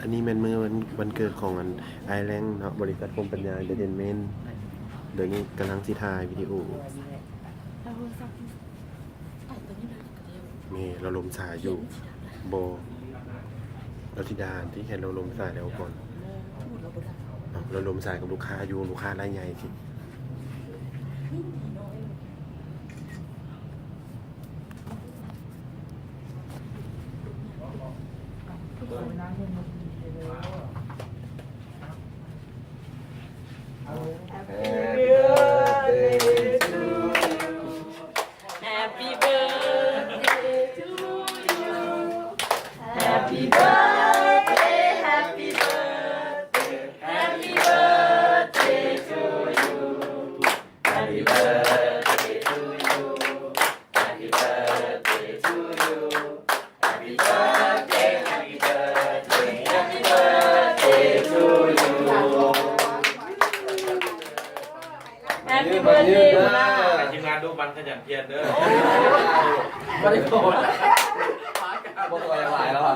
ອັນນີ້ແມ່ນມື້ວັນ ວັນເກີດຂອງອັນ ອ້າຍແລງເນາະ ບໍລິສັດພົມປັນຍາເອັນເຕີເທນເມັ້ນ. ດຽວນີ້ກຳລັງຊິຖ່າຍວິດີໂອ. ແມ່ ລາວລົມສາຍຢູ່. ບໍ່ ລາວຊິດ່າຕິ ເຫັນລາວລົມສາຍແລ້ວກ່ອນ. ເອົ້າ ລາວລົມສາຍກັບລູກຄ້າຢູ່ ລູກຄ້າລາຍໃຫຍ່ຕິ. Happy birthday to you. Happy birthday to you. Happy birthday, happy birthday, happy birthday to you. Happy birthday to you. Happy birthday to you. Happy birthday, happy birthday, happy birthday to you. Happy birthday ຫົວໜ້າ. ທີມງານດູບັນຂະຫຍັນພຽນເດີ. ບໍ່ໄດ້ໂກດ ບໍ່ຕົວຫຍັງຫຼາຍແລ້ວອະ.